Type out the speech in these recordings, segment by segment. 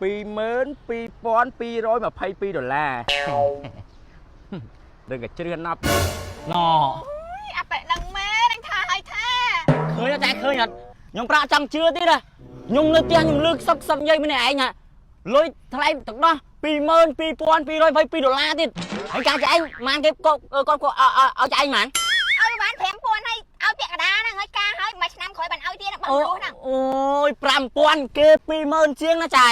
22,222ដុល្លាររឿងក៏ជ្រឿនណប់ ណ អាប៉ែនឹងមែនអញថាឲ្យថា ឃើញអត់តែឃើញអត់ខ្ញុំប្រាក់ចង់ជឿទៀតណាខ្ញុំនៅផ្ទះខ្ញុំលឺខ្សឹបខ្សឹបនិយាយម្នាក់ឯងណាលុយថ្លៃទឹកដោះ22,222ដុល្លារទៀតហើយកាចឯងម៉ានគេគាត់គាត់គាត់ឲ្យចែងម៉ាន ឲ្យបាន5000ហើយឲ្យពាក់កណ្ដាលហ្នឹងហើយការហើយមួយឆ្នាំក្រោយបានឲ្យទៀតបង អូ រស់ហ្នឹង អូយ5000គេ20000ជាងណាចែ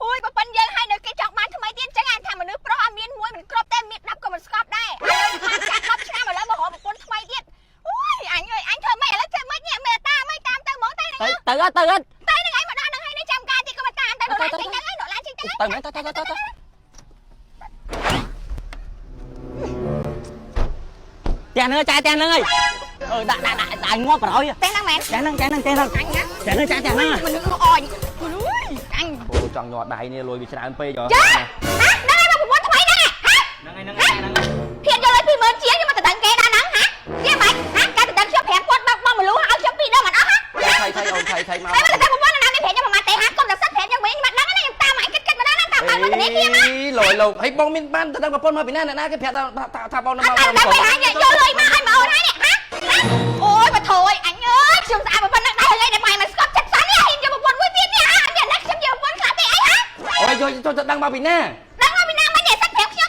អូយបើប៉ិនយើងឲ្យនៅគេចង់បានថ្មីទៀតចឹងអញថាមនុស្សប្រុសអត់មានមួយមិនគ្រប់ទេមាន10ក៏មិនស្កប់ដែរហើយបានចាក់10ឆ្នាំឥឡូវមករកប្រពន្ធថ្មីទៀតអូយអញអើយអញធ្វើម៉េចឥឡូវធ្វើម៉េចនេះមេតាមិនតាមទៅហ្មងទៅ ទៅទៅអត់ទៅអត់ ទៅនឹងឯងមកដល់នឹងហើយនេះចាំការទៀតក៏មកតាមទៅដល់ចេញទៅហើយដល់ឡានចេញទៅ ទៅមែនទៅទៅទៅទៅផ្ទះហ្នឹងចែផ្ទះហ្នឹងហើយអឺដាក់ដាក់ដាក់ដាក់ងាប់ប្រហើយ តែហ្នឹងមែន ផ្ទះហ្នឹងផ្ទះហ្នឹងផ្ទះហ្នឹង អញណា ផ្ទះហ្នឹងចែផ្ទះហ្នឹង មនុស្សអញអូយអញ អូចង់ញាត់ដៃនេះលុយវាច្រើនពេកហ៎ ចាហាហ្នឹងហើយមកប្រពន្ធថ្មីហ្នឹងហា ហ្នឹងហើយហ្នឹងហើយហ្នឹងហើយ ហ៊ានយកលុយ20000ជាងយកមកតដឹងគេដល់ហ្នឹងហាជាម៉េចហាការតដឹងខ្ញុំ5000បើកបងមលូឲ្យខ្ញុំ2ដងមិនអស់ហា ថៃថៃអូនថៃថៃមក តែមកតដឹងប្រពន្ធណាមានប្រាប់ខ្ញុំប្រហែលទេហាកុំតែសិតប្រាប់ខ្ញុំវិញមិនដឹងណាខ្ញុំតាមអញគិតគិតមកដល់ណាតាមបើកមកធនាគារមក លយលោកហើយបងមានបានទៅដឹងប្រពន្ធមកពីណាអ្នកណាគេប្រាប់ថាថាបងនៅមក អត់តាមតែហាយកលុយមកឲ្យមកអូនហើយនេះហាអូយបើថយអញអើយខ្ញុំស្អាតប៉ុណ្ណឹងដែរហើយតែម៉ែមិនស្កប់ចិត្តសោះនេះហ៊ានយកប្រពន្ធមួយទៀតនេះហាមានណាខ្ញុំយកប្រពន្ធខ្លះទេអីហា អូយយកចូលទៅដឹងមកពីណា ដឹងមកពីណាមិនសិតប្រាប់ខ្ញុំ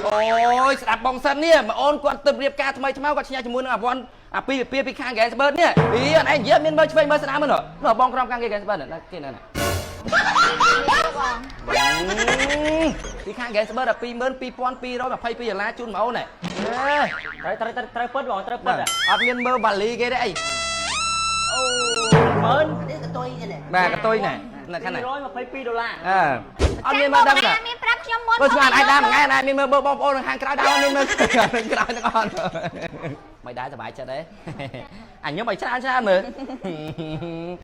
អូយស្ដាប់បងសិននេះបងអូនគាត់ទៅរៀបការថ្មីថ្មោគាត់ឈ្នះជាមួយនឹងអាវ៉ាន់អាពីពីពីខាងហ្គេនស្បឺតនេះអីអត់ឯងនិយាយមានមើលឆ្វេងមើលស្ដាំហ្នឹងនោះបងក្រុមខាងគេហ្គេនស្បឺតគេណាពីខាងហ្គេនស្បឺត22,222ដុល្លារជូនបងអូននេះ ត្រូវត្រូវត្រូវពិតបងត្រូវពិត អត់មានមើលបាលីគេទេអី អូម៉ឺន នេះកតុយនេះ បាទកតុយណែនៅខាងណា 222ដុល្លារ អើអត់មានមើលដឹងតា មានប្រាប់ខ្ញុំមុន បើស្មានអាចដើមមួយថ្ងៃអាចមានមើលបងប្អូននៅខាងក្រៅដើមមានមើលក្រោយទាំងអត់មិនដែរសប្បាយចិត្តទេអញខ្ញុំឲ្យច្រើនច្រើនមើល។